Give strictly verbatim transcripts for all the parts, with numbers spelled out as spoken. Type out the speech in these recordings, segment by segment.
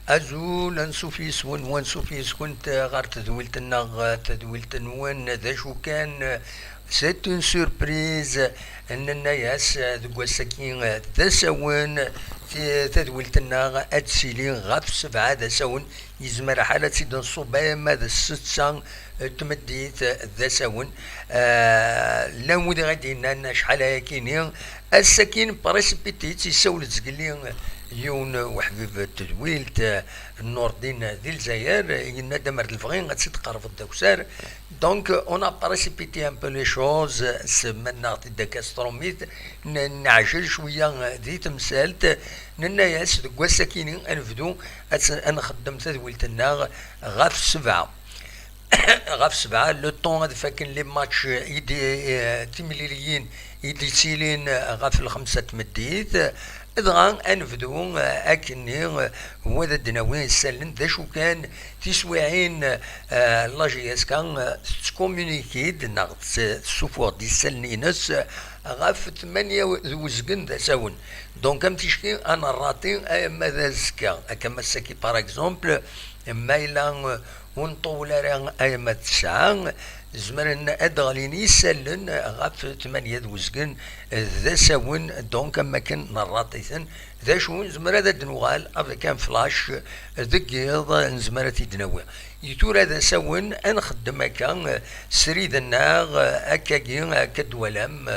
Azul, ansuf yes-wen, wansuf yes-kent ɣer tedwilt-nneɣ, tedwilt-nwen, d acu kan, c'est une surprise, nenna-yas deg wass-agi d asawen, ti-, tadwilt-nneɣ ad d-tili ɣef sebɛa d asawen, yezmer lḥal ad tt-id-nṣubb ama d ssetta n tmeddit d asawen. Ah, llan wid i ɣ-d-yennan acḥal ayakini, ass-akin précipité-tt, yessawel-d zgelli yiwen uḥbib n tedwilt, Nurdin di Lezzayer, yenna-d amer d lebɣi ad tt-id-tqerbeḍ d akessar. Donc, on a précipité un peu les choses, semman-aɣ-t-id akka s trumit, n-, neɛjel cwiya di temsalt, nenna-yas deg wass-akini ad nebdu ad tt-, ad nxeddem tadwilt-nneɣ ɣef sebɛa. Ɣef sebɛa, le temps ad faken les matchs i d-, eh, timliliyin i d-yettilin ɣef lxemsa n tmeddit, dɣa ad nebdu, eh, akkenni, eh, wa d ad d-nawi isallen d acu kan tiswiɛin, eh, la J S K, eh, tettkomuniki-d neɣ tt-, tessufuɣ-d isallen-ines, eh, ɣef tmanya d uzgen d asawen. Donc, am ticki ad nerrati arma d azekka. Akka, ma ass-agi, par exemple, ma yella, eh, ur nṭewwel ara arma d tesɛa, zemren ad d-ɣlin yisallen ɣef tmanya d uzgen d asawen, donc am wakken nerraṭ-iten. D acu, nezmer ad d-nuɣal avec un flash deg yiḍ, nezmer ad t-id-nawi. I tura d asawen, ad nxeddem akka, srid-nneɣ, akkagi, akka d-twalam,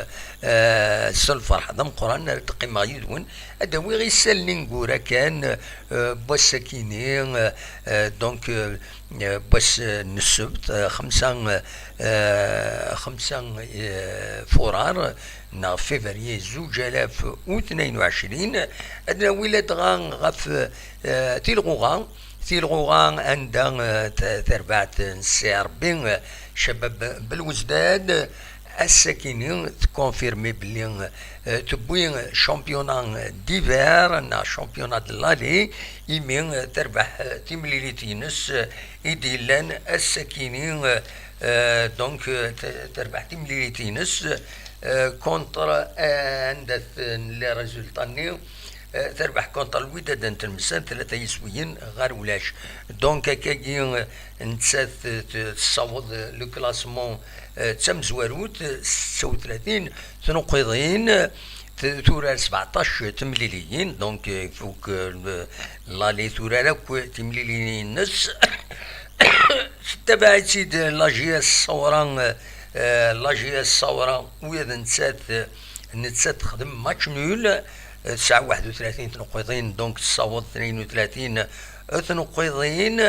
eh, s lferḥ d ameqqran, ad d-qqimeɣ yid-wen, ad d-awiɣ isallen ineggura kan, eh, n wass-akini, eh, eh, donc, eh, eh, n wass, eh, n ssebt, eh, xemsa, eh, xemsa, eh, furar, neɣ février zuǧ alaf u tnayen u ɛecrin, ad nawi ladɣa ɣef, eh, tilɣuɣa, tilɣuɣa anda, eh, t-, tarbaɛt n Ssi Rebbi, eh, Cabab Belwezdad, ass-akini tkonfirmi belli, eh, tewwi championnat d'hiver neɣ championnat de l'année, imi, eh, terbeḥ, eh, timlilit-ines, eh, i d-yellan ass-akini, eh, eh, donc, eh, t-, terbeḥ timlilit-ines, eh, contre, eh, anda-ten les résultats-nni, eh, terbeḥ contre Lwidad n Tlemsan, tlata yiswiyen ɣer ulac. Donc, akkagi, eh, nettat, eh, t-, tessaweḍ, eh, le classement, eh, d tamezwarut, eh, setta u tlatin tnuqiḍin, eh, t-, turar sbeɛṭac temliliyin, donc, eh, ifuk, eh, le-, l'année turar akk timliliyin-ines. Tettabaɛ-itt-id la J S Ṣawra, eh, la J S Ṣawra, ula d nettat, eh, nettat texdem match nul, eh, tesɛa waḥed u tlatin tnuqiḍin, donc tessaweḍ tnayen u tlatin tnuqiḍin.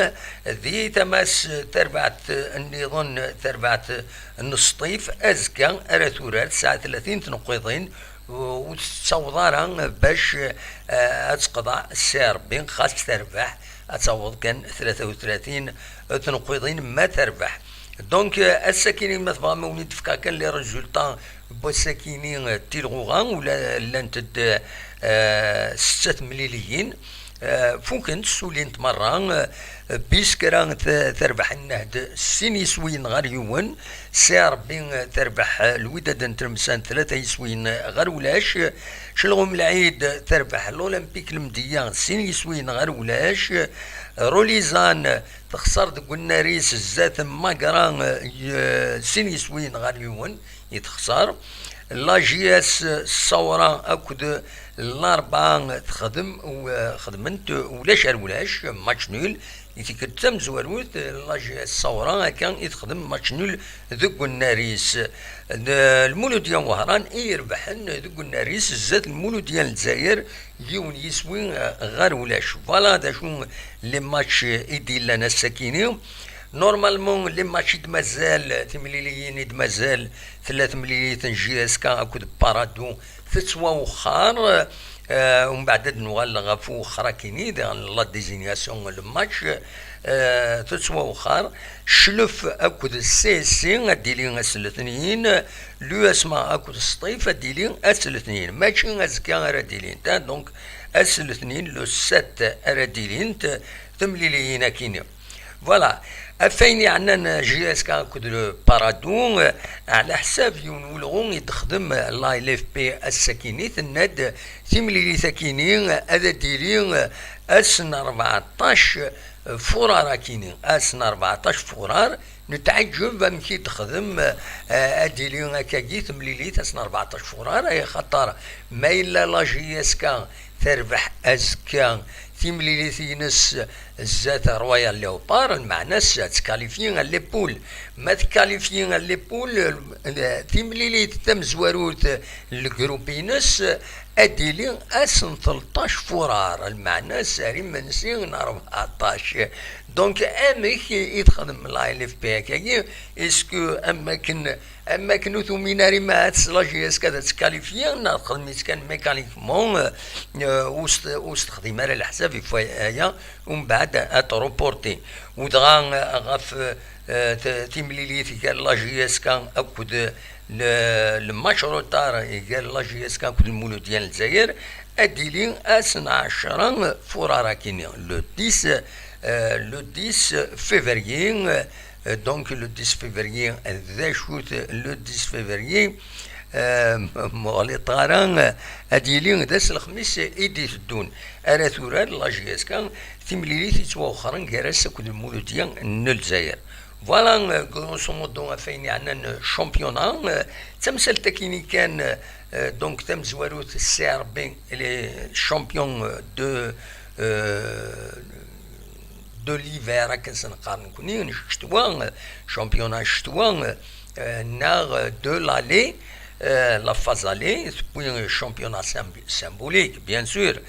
Di tama-s, eh, tarbaɛt nniḍen, tarbaɛt n Sṭif, azekka ara turar, tesɛa tlatin tnuqiḍin, ur tettaweḍ ara bac, eh, ad teqḍeɛ Ssi Rebbi, xas terbeḥ, ad taweḍ kan tlata u tlatin tnuqiḍin ma terbeḥ. Donc, eh, ass-akini, ma tebɣam, ad wen-id-fkeɣ kan les résultats n wass-akini, eh, d tilɣuɣa, ula llant-d, eh, setta temliliyin, eh, fukent, ssulint merra, eh, Biskra t-, terbeḥ Nnehd sin yiswiyen ɣer yiwen, Ssi Rebbi, eh, terbeḥ, eh, Lwidad n Tlemsan tlata yiswiyen ɣer ulac, Celɣum Lɛid terbeḥ l'Olympique Lemdeyya sin yiswiyen ɣer ulac, Rolizan texṣer deg unnar-is zdat Magra, eh, sin yiswiyen ɣer yiwen i texṣer. La J S Ṣawra akked Larbɛa texdem, u-, xedment ulac ar ulac, match nul. I tikkelt tamezwarut, la J S Ṣawra akka i texdem match nul deg unnar-is. D Lmuludya n Wehran i irebḥen deg unnar-is zdat Lmuludya n Lezzayer, yiwen yiswi, eh, ɣer ulac. Voilà d acu les matchs i d-yellan ass-akini. Normalement, les matchs i d-mazal, timliliyin i d-mazal, tella temlilit n J S K akked Paradou tettwawexxer, eh, umbeɛd ad nuɣal ɣef uwexxer akini, diɣen la désignation n le match, eh, tettwawexxer. Cclef akked C S C ad d-ili ass n letniyen, l'U S M A akked Sṭif ad d-ili ass n letniyen. Mačči azekka ara d-ilint, ah, donc ass n letniyen, le sept, ara d-ilint temliliyin akini. Voilà. Ɣef wayen yeɛnan J S K akked le Paradou, ɛla ḥsab yiwen n ulɣu i d-texdem la L F P ass-akini, tenna-d timlilit akini ad d-tili ass n rbeɛṭac furar akini, ass n rbeɛṭac furar. Netɛeǧǧeb amek i d-texdem, eh, ad d-tili akkagi temlilit ass n rbeɛṭac furar, ay xaṭer ma yella la J S K terbeḥ azekka timlilit-ines zdat Royal Léopard, lmeɛna-s ad tkalifyi les poules. Ma tkalifyi les poules, eh, timlilit tamezwarut n legrup-ines ad d-tili ass n tleṭṭac furar, lmeɛna-s ar imensi n rbeɛṭac. Donc, amek i, i texdem la L F P akkagi? Est-ce que am akken, am akken ur tumin ara ma ad la J S K ad tkalifyi, neɣ texdem-itt kan mécaniquement, euh, euh, ur s-, ur s-texdim ara leḥsab ɣef waya, umbeɛd ad t-reporti. U dɣa, euh, ɣef, euh, t-, timlilit gar la J S K akked le, le match retard gar la J S K akked Lmuludya n Lezzayer, ad d-tili ass n ɛecra furar akini, le dix, euh, le dix février, euh, donc le dix février, d acu-t le dix février? Euh, muɣliṭ ara, euh, ad d-yili d ass n lexmis i d-iteddun ara turar la J S K timlilit yettwawexxren gar-as akked Lmuludya n Lezzayer. Voilà, euh, grosso modo, ɣef wayen yeɛnan, euh, championnat, euh, d tamsalt akini kan, euh, donc tamezwarut, C R B, les champions, euh, de, euh, de l'hiver, akken s-neqqar nekni, n ccetwa, euh, championnat ccetwa, euh, neɣ, euh, de l'allée, euh, la phase aller, tewwi championnat symb-, symbolique, bien sûr.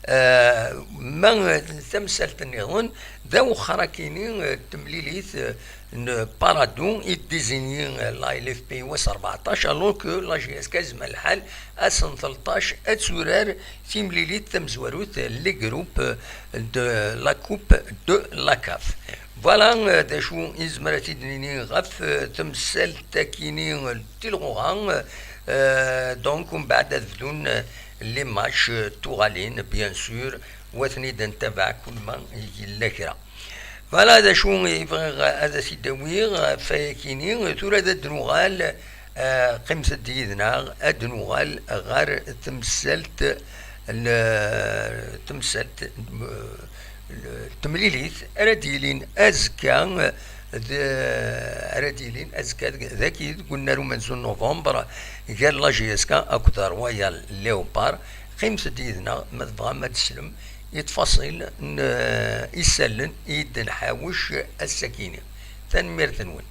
Euh, ma, euh, tamsalt nniḍen, d awexxer akini, euh, temlilit, euh, n Paradou i d-désigné, euh, la L F P i wass rbeɛṭac, alors que la J S K yezmer lḥal ass n tleṭṭac ad turar timlilit tamezwarut, euh, les groupes, euh, de la Coupe de la CAF. Voilà, euh, d acu i nezmer ad t-id-nini ɣef, euh, temsalt akini, euh, n tilɣuɣa, euh, donc, umbeɛd ad bdun, euh, les matchs, euh, tuɣalin, bien sûr, wa ten-id-ntabaɛ kul ma yella kra. Voilà d acu i bɣiɣ ad as-id-awiɣ ɣef wayakini. Tura ad d-nuɣal, eh, qqimet-d yid-neɣ, ad d-nuɣal ɣer temsalt, l-, temsalt, l-, temlilit ara d-yilin azekka, d-, ara d-yilin azekka deg, dagi deg unnar umenzu n novembre gar la J S K akked Royal Léopard. Qqimet-d yid-neɣ ma tebɣam ad teslem i ttfaṣil n, eh, isallen i d-nḥawec ass-akini. Tanemmirt-nwen.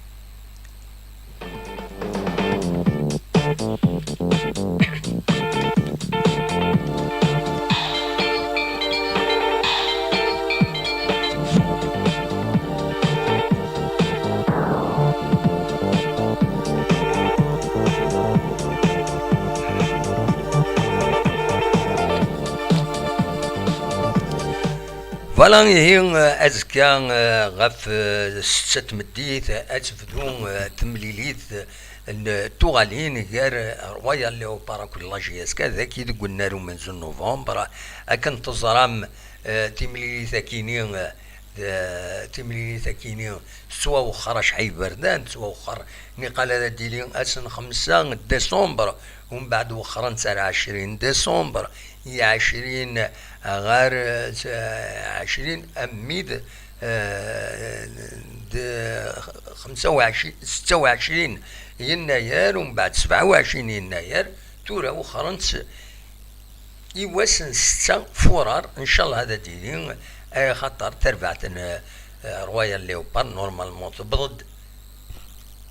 Voilà, ihi, eh, azekka, eh, ɣef, eh, setta n tmeddit, eh, ad tebdu, eh, temlilit, eh, n tuɣalin gar, eh, Royal Léopard akked la J S K, dagi deg unnar umenzu n novembre. Akken teẓram, eh, timlilit akini, eh, d-, timlilit akini tettwawexxer acḥal iberdan, tettwawexxer niqal ad d-tili ass n xemsa décembre, umbeɛd wexxren-tt ar ɛecrin décembre, i ɛecrin ɣer, eh, ɛecrin ammid, eh, d xemsa u ɛecrin, setta u ɛecrin yennayer, umbeɛd sebɛa u ɛecrin yennayer, tura wexxren-tt i wass n setta furar, ncallah ad d-tili, eh, axaṭer tarbaɛt n, eh, Royal Leopard, normalement, tewweḍ-d.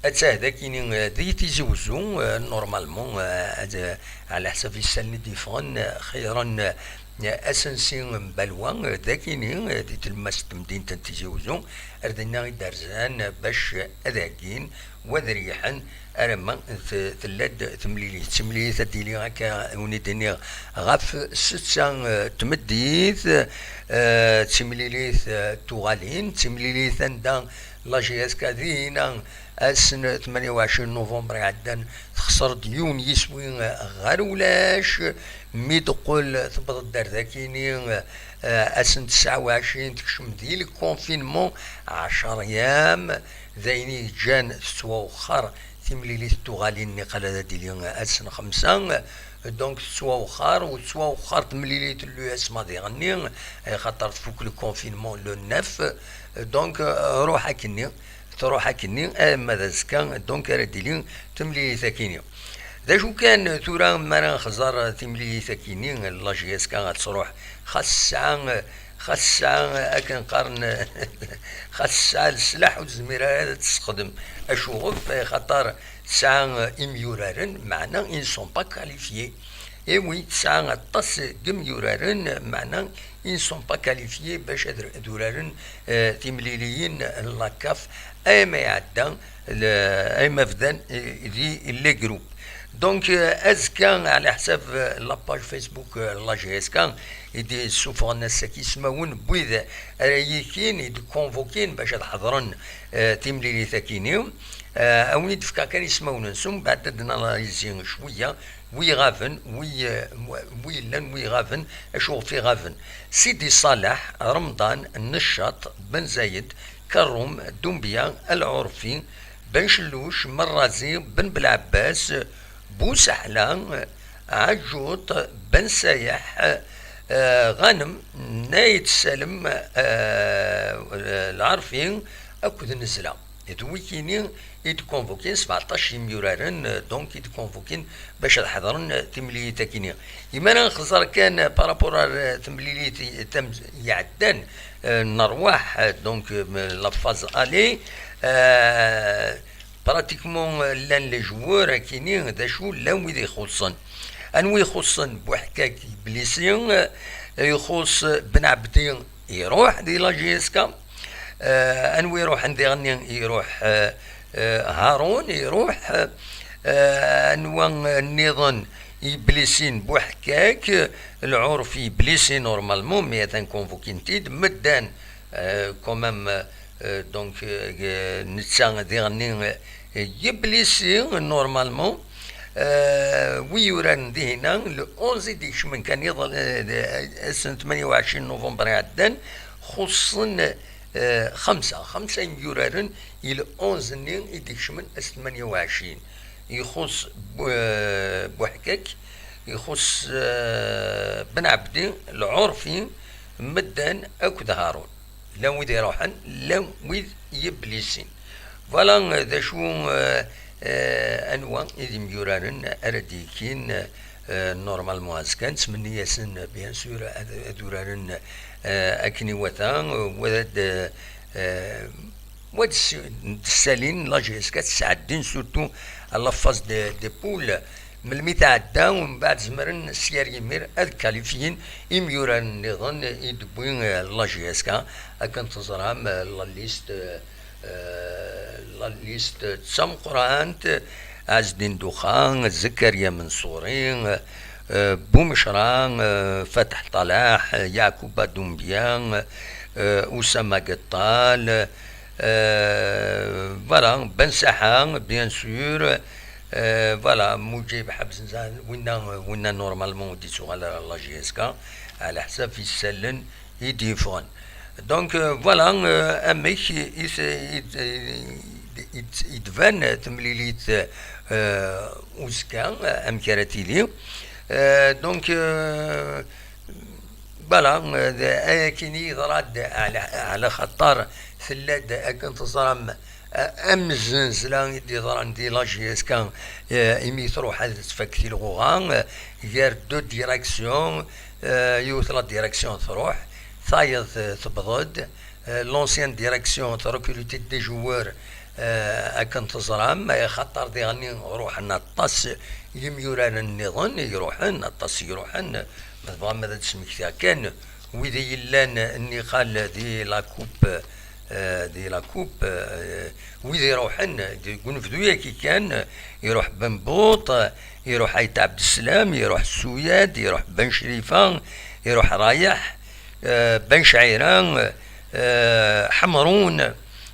Attah, d akini, eh, di Tizi Wezzu, eh, normalement, eh, ad, eh, ɛla ḥsab isallen i d-yeffɣen, eh, xeyren, eh, asensi n Balwa, eh, d akini, eh, di tlemmast n temdint n Tizi Wezzu, ar dinna i d-rzan, eh, bac ad ɛeggin, wa ad riḥen, alamma t-, tella-d temlilit. Timlilit ad d-tili akka, wen-id-iniɣ, ɣef setta, eh, tmeddit, eh, d timlilit, eh, tuɣalin, d timlilit anda la J S K dihina, Ass n tmanya u ɛecrin november iɛeddan, texṣer-d yiwen yiswi ɣer ulac, mi d-teqqel tewweḍ-d ar dakini, eh, ass n tesɛa u ɛecrin tekcem di le confinement, ɛecr yam, d ayen i yeǧǧan tettwawexxer timlilit n tuɣalin niqal ad d-tili ass n xemsa. Donc tettwawexxer, u tettwawexxer temlilit n l'U S M A diɣenni, axaṭer tfuk le confinement le neuf. Donc, eh, ruḥ akkenni, truḥ akkenni, arma d azekka, donc ara d-tili temlilit akkenni. D acu kan, tura mi ara nxeẓẓer timlilit akkenni, la J S K ad truḥ, xas tesɛa, xas tesɛa, akken qqaren, xas tesɛa leslaḥ ur tezmir ara ad tessexdem. Acuɣef? Axaṭer tesɛa imyuraren, meɛna ils ne sont pas qualifiés. Et oui, tesɛa aṭas n yimyuraren, meɛna ils ne sont pas qualifiés bac ad, ad uraren, eh, timliliyin n la CAF, ama iɛedda, le-, ama bdan, eh, di les groupes. Donc, eh, azekka, ɛla ḥsab, eh, la page Facebook, eh, la J S K, i d-ssufɣen ass-agi ismawen n wid ara yikin, i d-convoquin bac ad ḥeḍren, eh, timlilit akini. Eh, a wen-id-fkeɣ kan ismawen-nsen, mbeɛd ad d-nanalyzi cwiya, wi iɣaben, wi, eh, wi yellan, wi iɣaben, acuɣef iɣaben. Sidi Ṣaleḥ, Remḍan, Neccaṭ, Ben Zayed, Kerrum, Dumbya, Al Ɛurfi, Ben Celluc, Merrazi, Ben Belɛebbas, Buseḥla, Ɛaǧuṭ, Ben Sayeḥ, eh, Ɣanem, Nayt Salem, eh, Lɛerfi akked Nezla. D wikini i d-convoquin, sebɛeṭṭac imyuraren, eh, donc i d-convoquin bac ad ḥeḍren, eh, timlilit akini. Imi ara nxeẓẓer kan, eh, par rapport ar, eh, temlilit i-, tam-, iɛeddan, eh, nerwaḥ, eh, donc, eh, la phase aller, eh, pratiquement, eh, llan les joueurs akini, d acu, llan wid ixuṣṣen. Anwa ixuṣṣen? Buḥkak blessé, eh, ixuṣṣ Ben Ɛebdi, iruḥ di la J S K. Eh, anwa iruḥen diɣenni? Iruḥ, eh, eh, Haroun, iruḥ, eh, anwa nniḍen i blessin? Buḥkak, Lɛurfi blessi normalement, mais atan convoquin-t-id, medden, eh, quand même, eh, donc, eh, netta diɣenni, eh, yeblessi normalement. Eh, wi yuraren dihina, le onze i d-ikecmen kan iḍ-, eh, ass n tmanya u ɛecrin november iɛeddan, xuṣṣen, eh, xemsa, xemsa imyuraren i le onze-nni i d-ikecmen ass n tmanya u ɛecrin. Ixuṣṣ Bu-, eh, Buḥkak, ixuṣṣ, eh, Ben Ɛebdi, Lɛurfi, Medden akked Haṛun. Llan wid iṛuḥen, llan wid yeblissin. Voilà, eh, d acu, eh, eh, anwa i d imyuraren ara d-yekkin, eh, normalement azekka. Nettmenni-yasen, bien sûr, ad, ad uraren, eh, akken iwata, eh, wa ad, eh, wa ad s-, d-ssalin, la J S K ad sɛeddin surtout à la phase de, de poule. Melmi tɛedda, u mbeɛd zemren s yir yimir ad kalifyin imyuraren nniḍen i d-tewwi, eh, la J S K. Akken teẓram, eh, la liste, eh, eh, la liste d tameqqrant, Ɛezdin Duxa, Zekkariya Menṣuri, eh, Bumecra, eh, Fatḥ Ṭalaḥ, Yeɛkuba Dumbya, eh, Usama Gettal, eh, voilà, Ben Saḥa, bien sûr, eh, voilà, Muǧib Ḥebzenzan, winna, winna normalement ur d-yettuɣal ara la J S K, ɛla ḥsab isallen i d-yeffɣen. Donc, euh, voilà, euh, amek i, i, i, i, i d-tban temlilit, euh, uzekka, amek ara tili. Euh, donc, euh, voilà, euh, d-, akken i yeḍra-d ɛla, ɛla xaṭer tella-d, akken teẓram, a-, am zznezla i d-yeḍran di la J S K, eh, imi truḥ ad tfak tilɣuɣa, eh, gar deux directions, eh, yiwet la direction truḥ, tayeḍ, eh, tebḍed, eh, l'ancienne direction trecruter des joueurs, eh, akken teẓram, eh, xaṭer diɣenni ruḥen aṭas yimyuraren nniḍen i iruḥen, aṭas i iruḥen, ma tebɣam ad d-smektiɣ kan, wid i yellan nniqal di la coupe, eh, di la coupe, eh, wid iruḥen deg unebdu-yagi kan, iruḥ Ben Buṭ, iruḥ Ayt Ɛebdeslam, iruḥ Suyad, iruḥ Ben Crifa, iruḥ Rayeḥ, eh, Ben Cɛira, eh, Ḥemrun,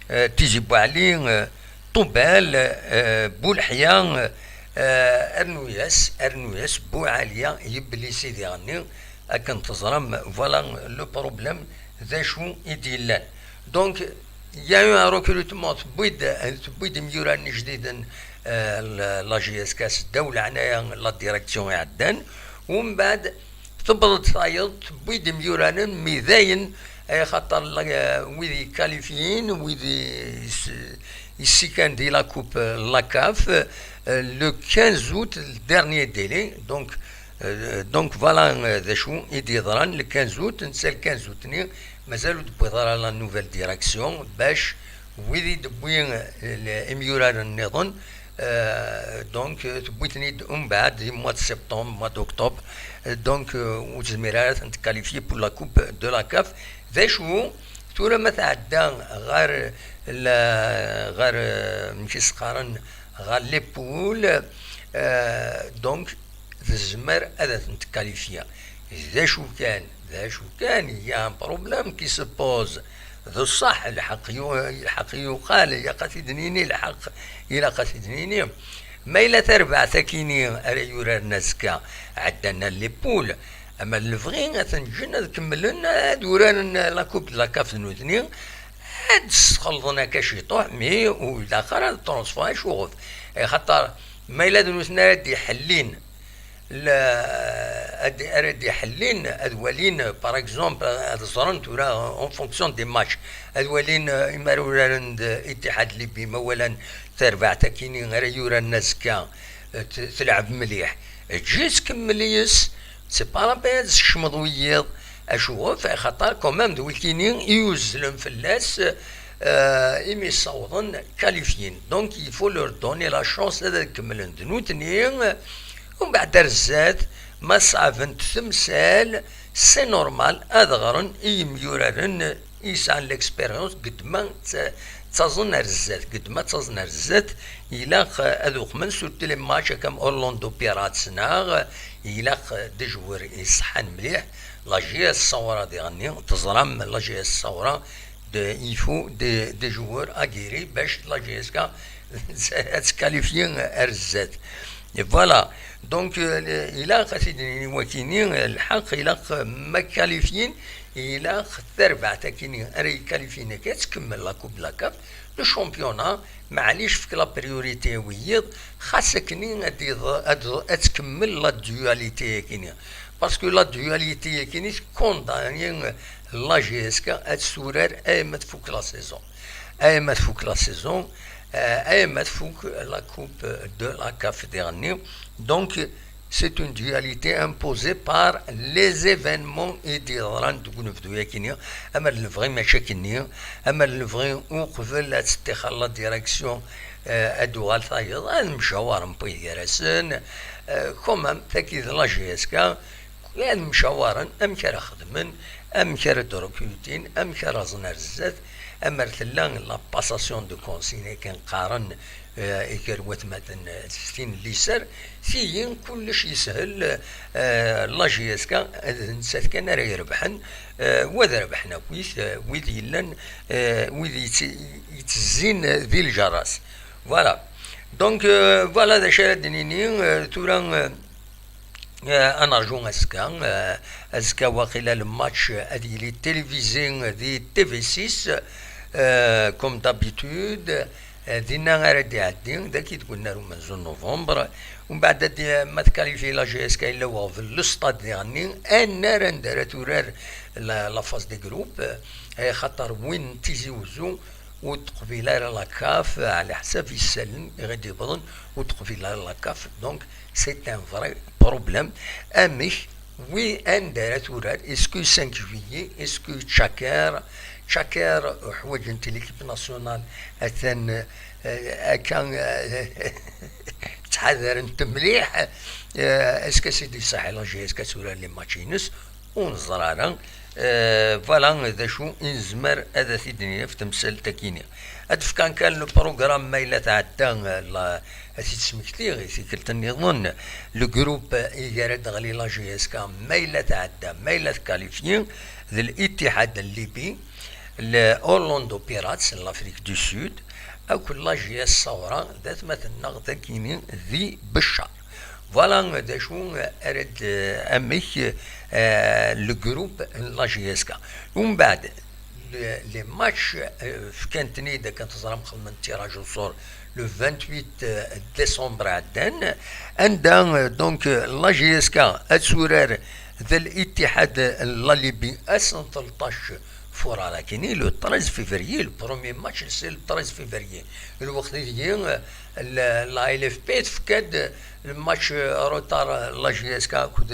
eh, Tizi Buɛli, eh, Ṭubal, euh, Bulḥya, euh, rnu-yas, rnu-yas Buɛaliya Yeblisi diɣenni, akken teẓram, voilà le problème d acu i d-yellan. Donc, il y a eu un recrutement, tewwi-d, tewwi-d imyuraren ijdiden, euh, la, la J S K s ddaw leɛnaya la direction iɛeddan, umbeɛd tewweḍ-d tayeḍ, tewwi-d imyuraren, mi dayen, axaṭer la, wid yekkalifyin, wid yes-, yessikan di la coupe, euh, la CAF, euh, le quinze août, le dernier délai. Donc, euh, donc voilà, euh, d acu i d-yeḍran le quinze août, netta le quinze août-nni, mazal ur d-wwiḍ ara la nouvelle direction, bac wid i d-wwi, euh, le-, imyuraren nniḍen, euh, donc, euh, tewwi-ten-id umbeɛd di mois de septembre, mois d'octobre, euh, donc, euh, ur tezmir ara ad ten-tkalifyi pour la coupe de la CAF. D acu, tura ma tɛedda ɣer la, ɣer, euh, amek i s-qqaren, ɣer les poules, euh, donc, tezmer ad ten-tkalifyi. D acu kan, d acu kan, il y a un problème qui se pose. D ṣṣeḥ, lḥeqq yu-, lḥeqq yuqal, ilaq ad t-id-nini, lḥeqq ilaq ad t-id-nini. Ma yella tarbaɛt akini ara yuraren azekka, ɛeddan ar les poules, ama d lebɣi ad ten-ǧǧen ad kemmlen ad uraren la coupe de la CAF d nutni, ad d-sxelḍen akka ciṭuḥ, mi ur ilaq ara ad transfert acuɣef. Axaṭer ma yella d nutni ara d-iḥellin, la, ad, ara d-iḥellin, ad walin, par exemple, ad ẓren tura en fonction des matchs, ad walin, euh, imar uraren d Ittihad Libi, ma walan tarbaɛt akini ara yuraren azekka, euh, t-, telɛeb mliḥ, eǧǧ-itt kemmel yes, c'est pas la peine ad teskecmeḍ wiyiḍ, acuɣef, axaṭer quand même d wikini i yuzzlen fell-as, euh, imi ssawḍen kalifyin. Donc, il faut leur donner la chance ad kemmlen d nutni, umbeɛd ar zdat, ma ṣeɛbent temsal, c'est normal ad ɣren i yimyuraren i yesɛan l'expérience, gedma tt-, ttaẓen ar zdat, gedma ttaẓen ar zdat, ilaq ad uqmen surtout les matchs akka am Orlando Pirates, neɣ ilaq des joueurs iṣeḥḥan mliḥ. La J S Saoura diɣenni, teẓram la J S Saoura, de, il faut des, des joueurs aguerris bac la J S K ad tkalifyi ar zdat. Et voilà. Donc, euh, ilaq ad t-id-nini wakini, lḥeqq, ilaq ma kalifyin, ilaq tarbaɛt akini ara ykalifyin akka, ad tkemmel la Coupe de la CAF, le championnat, maɛlic, fek la priorité i wiyiḍ, xas akni ad iḍ-, ad, ad tkemmel la dualité akini. Parce que la dualité akini tcondamne la J S K ad turar ayma tfuk la saison. Ayma tfuk la saison, euh, ayma tfuk la coupe de la CAF diɣenni. Donc, c'est une dualité imposée par les événements i d-yeḍran deg unebdu-yakini, ama d lebɣi mačči akkenni, ama d lebɣi uqbel ad tettixer la direction, euh, ad d-tuɣal tayeḍ, ad mcawaren wid gar-asen, euh, quand même, tagi d la J S K, ad mcawaren amek ara xedmen, amek ara d-rekrutin, amek ara ẓen ar zdat, amer tella la passation de consigne akken qqaren, eh, i gar watmaten, eh, tin n liser, tigi kullec yeshel, eh, la J S K d nettat kan ara irebḥen, eh, wa ad rebḥen akk wid, eh, wid yellan, eh, wid yett-, yettezzin di lǧaras. Voilà. Donc, euh, voilà d acu ara d-nini, euh, tura, euh, euh, ad nerǧu azekka, euh, azekka waqila le match ad yili télévisé di T V six, euh, comme d'habitude, euh, dinna ara d-iɛeddi, dagi deg unnar umenzu n novembre, umbeɛd ad d-, ma tkalifyi la J S K yella weɣbel le stade diɣenni, annar anda ara turar la, la phase des groupes, euh, xaṭer win n Tizi Wezzu, ur teqbil ara la CAF, ɛla ḥsab isallen i ɣ-d-iwwḍen, ur teqbil ara la CAF. Donc, c'est un vrai problème. Amek, wi anda ara turar? Est-ce que cinq juillet? Est-ce que Tchaker? Tchaker, euh, ḥwaǧent l'équipe nationale, atan, euh, akka, euh, ttḥadarent mliḥ. Euh, est-ce que c'est des saḥi la J S K ad turar les matchs-ines? Ur neẓri ara. Euh, voilà d acu i nezmer ad t-id-nini ɣef temsalt-agi-nni. Ad d-fkeɣ kan le programme ma yella tɛedda, euh, la, ad t-id-smektiɣ i tikkelt nniḍen. Le groupe i gar ad d-teɣli la J S K ma yella tɛedda, ma yella tkalifyi, d l'Ittihad n Libi, le Orlando Pirates n l'Afrique du Sud, akk la J S Sawra d atmaten-nneɣ dagini di Beccar. Voilà d acu ara d-, amek, eh, le groupe n la J S K. Umbeɛd, le-, les matchs, eh, fkan-ten-id akken teẓram xedmen tiraj au sort le vingt-huit décembre ɛeddan, anda, eh, donc, eh, la J S K ad turar d Al-Ittihad n la Libye ass n tleṭṭac furar akini, le treize février, le premier match c'est le treize février. Lweqt-agi, eh, la, la L F P tefka-d le match, eh, retard, eh, la J S K akked,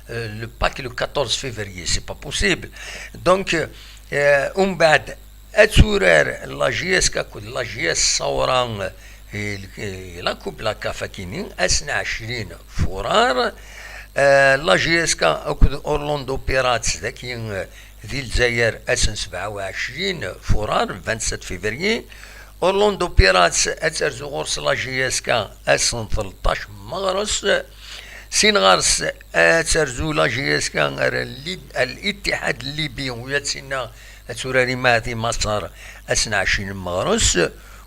eh, le pack le quatorze février, c'est pas possible. Donc, eh, umbeɛd ad turar la J S K akked la J S Sawra, eh, i, i la Coupe la CAF akini, ass n ɛecrin furar, eh, la J S K akked Orlando Pirates daki, eh, di Lezzayer ass n sebɛa u ɛecrin furar, vingt-sept février. Orlando Pirates ad terzu ɣur-s la J S K ass n tleṭṭac meɣres. Sin ɣer-s ad terzu la J S K ar Lib-, Al-Ittihad Libi, u ad tinna ad turar imaɛad i Maṣer ass n ɛecrin meɣres.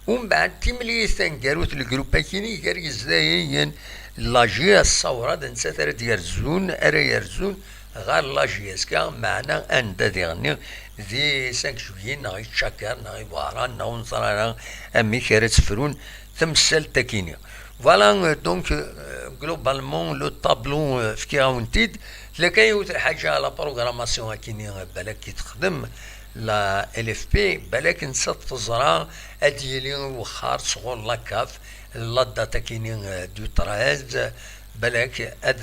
Umbeɛd timlilit taneggarut n lgrup akini gar yezdayen la J S Sawra d nettat ara d-yerzun, ara yerzun ɣer la J S K, meɛna anda diɣenni di cinq juillet neɣ i Tcakar neɣ i Wehran neɣ ur neẓri ara amek ara tefrun tamsalt akini. Voilà, euh, donc, euh, globalement, le tableau, euh, fkiɣ-awen-t-id. Tella kan yiwet lḥaǧa, la programmation akini, euh, balak i texdem la L F P, balak nettat teẓra ad d-yili wexxar sɣur la CAF, la date akini, euh, du treize, balak ad,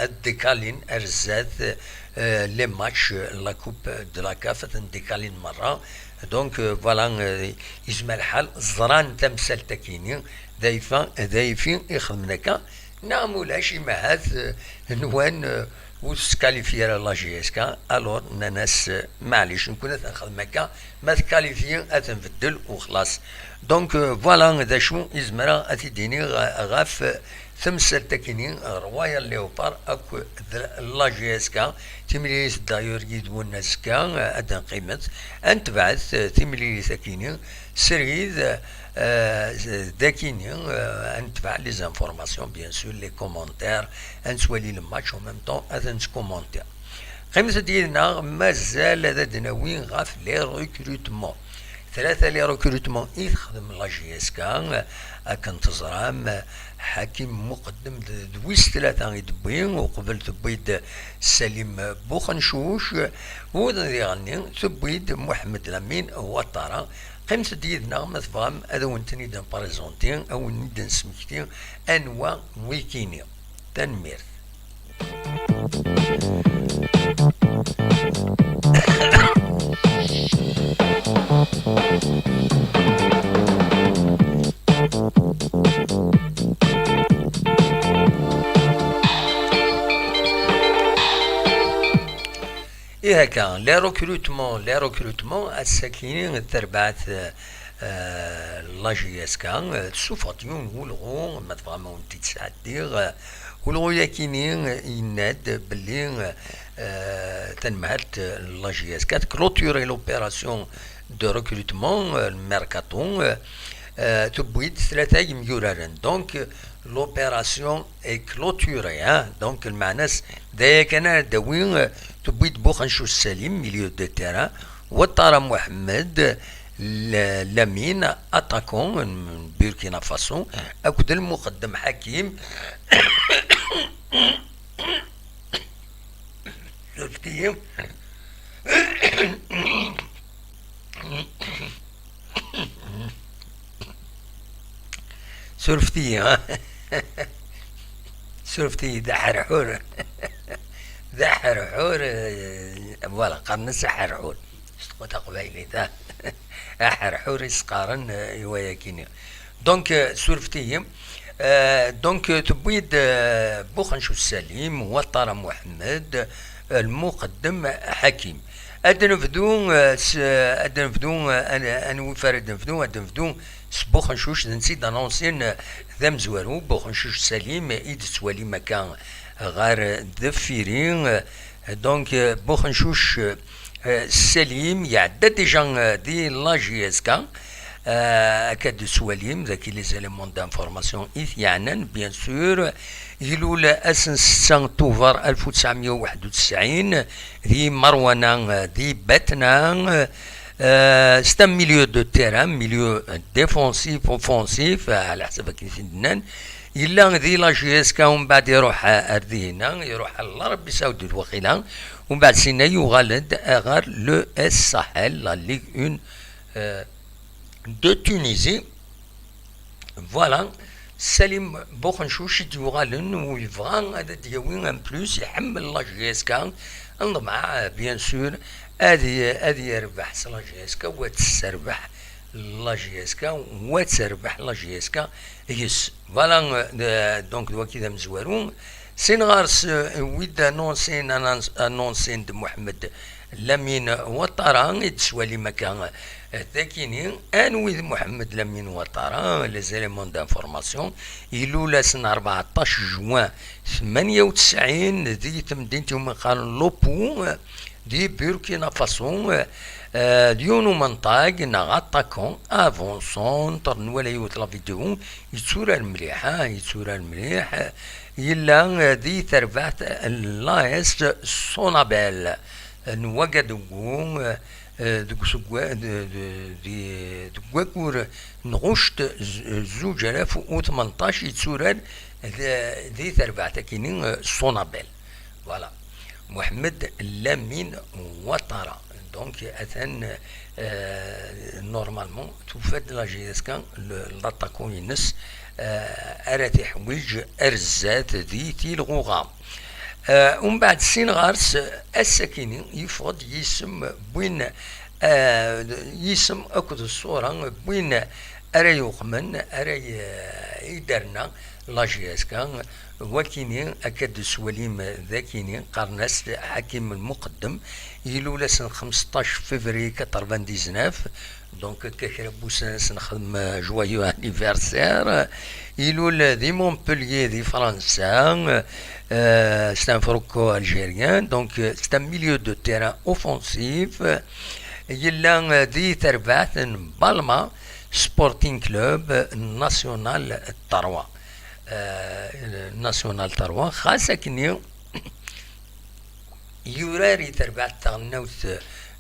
ad décalin ar zdat, euh, les matchs, euh, la coupe de la CAF, ad ten-décalin merra. Donc, euh, voilà, euh, yezmer lḥal ẓran tamsalt akini, d ayfa, d ayfi i xedmen akka, neɣ ma ulac imahat, euh, nwan, euh, ur tettkalifyi ara la J S K, alors nnan-as, euh, maɛlic, nekkni ad nxedem akka, ma tkalifyi ad nbeddel u xlaṣ. Donc, euh, voilà d acu i zemreɣ ad t-id-iniɣ, euh, ɣef, euh, tamsalt akini, Royal Leopard akked la J S K, timlilit d'ailleurs yid-wen azekka, euh, ad d-nqimet, ad netbeɛet, euh, timlilit akini, srid, euh, dakini, euh, ad netbeɛ les informations, bien sûr, les commentaires, ad nettwali le match, en même temps, ad nettkumonti. Qqimet-d yid-neɣ, mazal ad d-nawi ɣef les recrutements. Tlata les recrutements i texdem la J S K, akken teẓram, Ḥakim Muqeddem d, d wis tlata i d-tewwi, uqbel tewwi-d Salim Buxencuc, u diɣenni tewwi-d Muḥemmed Lamin Ouattara. Qqimet-d yid-neɣ ma tebɣam ad awen-ten-id-nprézenti, ad awen-id-nsmekti anwa wikini. Tanemmirt. Ihi akka, les recrutements, les recrutements, ass-agi d tarbaɛt, eh, la J S K, eh, tessuffeɣ-d yiwen n ulɣu, ma tebɣam ad wen-t-id-sɛeddiɣ. Eh, ulɣu-yakini, eh, yenna-d belli, eh, tanemhalt n la J S K tclôturer l'opération de recrutement, eh, le mercato, eh, eh, tewwi-d tlata yemyuraren. Donc, l'opération est clôturée, hein. Donc, lmeɛna-s, d aya kan ara d-tawi, eh, tewwi-d Buxencuc Salim, milieu de terrain, Ouattara Mohamed, L-, Lamine, attaquant n Burkina Faso, akked Lmuqeddem Hakim. Surfet-iyi. Surfet-iyi, ha? Surfet-iyi, d aḥerḥur. D aḥerḥur, eh, voilà, qqaren-as aḥerḥur. S taqbaylit, ha? Aḥerḥur i s-qqaren, eh, i wayakini. Donc, eh, surfet-iyi. Eh, donc, eh, tewwi-d, eh, Buxencuc Salim, Ouattara Mohamed, eh, Lmuqeddem Hakim. Ad nebdu, eh, s, ad nebdu, eh, an-, anwi f ara d-nebdu? Ad nebdu s Buxencuc, d netta i d-anonsin, eh, d amezwaru, Buxencuc Salim, i d-tettwalim akka ɣer deffir-i. Eh, donc, eh, Buxencuc, eh, Salim, iɛedda déjà, eh, di la J S K. Akka d-tettwalim dagi les éléments d'information i t-yeɛnan, bien sûr. Ilul ass n setta tuber alef u tesɛemya u waḥed u tesɛin di Marwana, di Batna. C'est un milieu de terrain, milieu défensif, offensif, ɛla ḥsab akken i t-id-nnan. Yella di la J S K, umbeɛd iruḥ ar dihina, iruḥ ar l'Arabie Saoudite waqila, umbeɛd sinna yuɣal-d ɣer l'E S Sahel, la Ligue un de Tunisie. Voilà. Salim Buxencuc i d-yuɣalen, u yebɣa ad d-yawi en plus, iḥemmel la J S K, nḍmeɛ, bien sûr, ad, ad yerbeḥ s la J S K, wa tesserbeḥ la J S K, wa terbeḥ la J S K yes. Voilà, euh, donc, d wagi d amezwaru. Sin ɣer-s, euh, wid annonsin, annons-, annonsin d Mohamed Lamine Ouattara, i d-swalim akka, euh, takini, anwi d Mohamed Lamine Ouattara, les éléments d'information, ilul ass n rbeɛṭac juin tmanya u tesɛin di temdint iwumi qqaren Lopu, euh, di Burkina Faso, euh, euh, d yiwen umenṭag neɣ aṭakun, avant-centre, nwala yiwet la vidéo, yetturar mliḥ, ah, yetturar mliḥ, yella, euh, di terbaɛt n l'A S Sonabel, euh, n Ouagadougou, euh, euh, deg usegwa-, de-, de-, di, deg waggur n ɣuct z-, zuǧ alaf u tmenṭac, yetturar d-, di terbaɛt akini, euh, Sonabel. Voilà. Mohamed Lamine Ouattara. Donc, atan, euh, normalement, tufa-d la J S K le, l'attaquant-ines, euh, ara tiḥwiǧ ar zdat di tilɣuɣa. Euh, umbeɛd sin ɣer-s, ass-akini, yeffeɣ-d yisem n win, euh, yisem akked ṣṣura n win ara yuqmen, ara y-, i d-terna la J S K. Wakini, akka d-teswalim d akini, qqaren-as Ḥakim Lmuqeddem, ilul ass n xmesṭac février quatre-vingt-dix-neuf, donc akka kra n wussan ad s-nexdem, euh, joyeux anniversaire. Ilul di Montpellier, di Fransa, euh, c'est un franco-algérien, donc, euh, c'est un milieu de terrain offensif. Yella, euh, di terbaɛt n Balma Sporting Club National trois. Euh, National trois, xas akkenni yurar i terbaɛt taɣelnawt,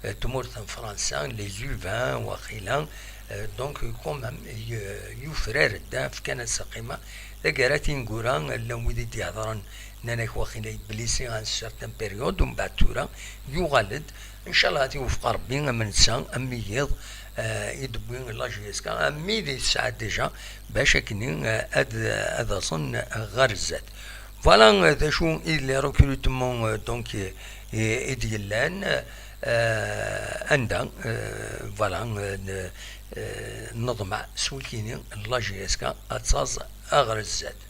euh, tmurt n Fransa, les U vingt, waqila, euh, donc, quand même, y-, yufrar-d, fkan-as aqima. Taggara tineggura, llan wid i d-ihedren, nnan-ak waqila yeblisi à une certaine période, umbeɛd tura, yuɣal-d. Ncallah ad t-iwefeq Rebbi, am netta, am wiyiḍ, euh, i d-wwi la J S K, am wid i tesɛa déjà, bac akkenni, euh, ad, ad aẓen ɣer zdat. Voilà, euh, d acu i d les recrutements, euh, donc, euh, i, i d-yellan, euh, anda, euh, voilà, euh, n-, euh, neḍmeɛ s wikini la J S K ad taẓ ɣer zdat.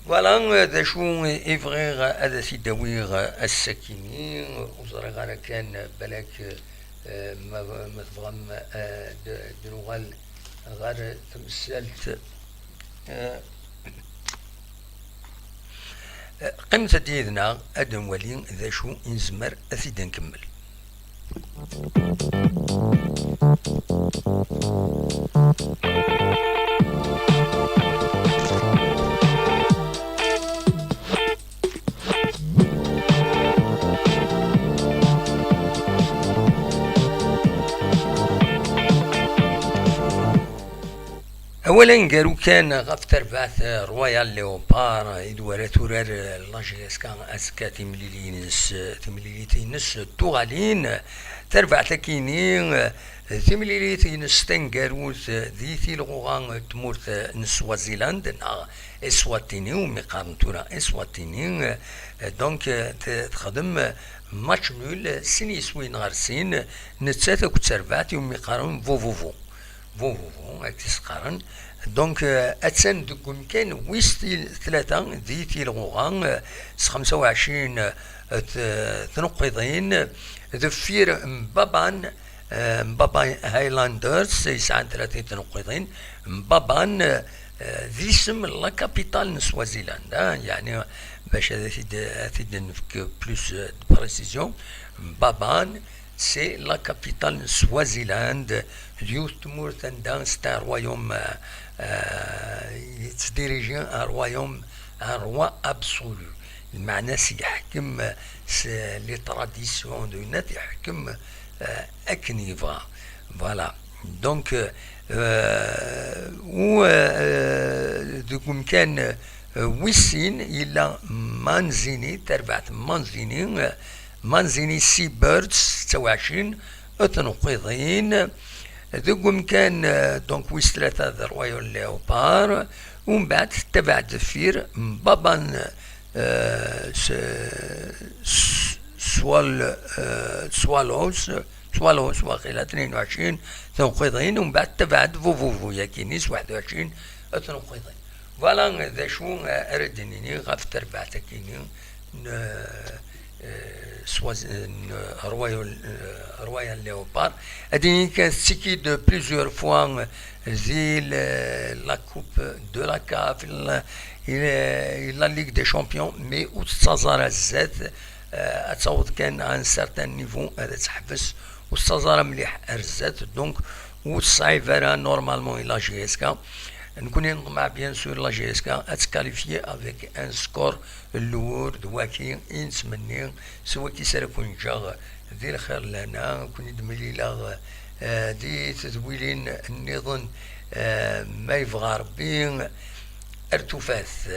Voilà, euh, d acu i bɣiɣ ad t-id-awiɣ ass-akini, ur ẓriɣ ara kan, balak, euh, ma, ma tebɣam, euh, d-, d-nuɣal ɣer temsalt, euh, Qqimet-d yid-neɣ ad nwali d acu i nezmer ad t-id-nkemmel. Awal aneggaru kan ɣef terbaɛt, eh, Royal Leopard, eh, i d-wara turar, eh, la J S K azekka timlilit-ines, eh, timlilit-ines tuɣalin. Tarbaɛt-akini, eh, timlilit-ines taneggarut, eh, di tilɣuɣa, eh, n tmurt, eh, n Swaziland, neɣ Eswatini, umi qqaren tura Eswatini, eh, donc, eh, t-, texdem, eh, match nul, eh, sin yiswiyen ɣer sin, eh, nettat akked terbaɛt, umi qqaren Vovovo. Vovovo, akka i s-qqaren. Donc, euh, attan deg umkan wis til-, tlata di tilɣuɣa, euh, s xemsa u ɛecrin, euh, t-, tneqqiḍin, deffir Mbaban, euh, Mbaban Highlanders, yesɛan tlatin tneqqiḍin. Mbaban, euh, d isem la capitale n Swaziland, ah, yeɛni, bac ad t-id-, ad t-id-nefk plus, euh, de précision, Mbaban, C'est la capitale n Swaziland, d yiwet tmurt anda c'est un royaume, euh, yettdiriji un royaume, un roi absolu. Lmeɛna-s yeḥkem s les traditions de net, yeḥkem, euh, akken yebɣa. Voilà. Donc, euh, u, euh, deg umkan, euh, wis sin yella Manzini, tarbaɛt Manzini, euh, Manzini Seabirds, d tawaɛcin, d tenqiḍin. Deg umkan, euh, donc, wis tlata d Royal Leopard, umbeɛd tabaɛt deffir Mbaban, euh, s-, s-, Swal-, euh, Swallows, Swallows, waqila tnin u ɛecrin, tenqiḍin, umbeɛd tabaɛt Vuvuvu, yakini s waḥed u ɛecrin tenqiḍin. Voilà d acu, euh, ara d-nini ɣef terbaɛt-akini n, euh, euh, Swaz-, euh, n Royal, euh, Royal Leopard. Ad d-nini kan tettekki-d plusieurs fois, euh, di le-, la Coupe de la caf, la, la, la Ligue des Champions, mais ur tettaẓ ara zdat, euh, ad taweḍ kan à un certain niveau, ad teḥbes, ur tettaẓ ara mliḥ ar zdat, donc ur tesɛib ara normalement i la J S K. Nekkni neḍmeɛ bien sûr la J S K ad tqualifier avec un score lourd, d waki i nettmenni, s waki s ara ken-ǧǧeɣ di lxir lana, ken-id-mlileɣ, euh, di tedwilin nniḍen, euh, ma yebɣa Rebbi, ar tufat.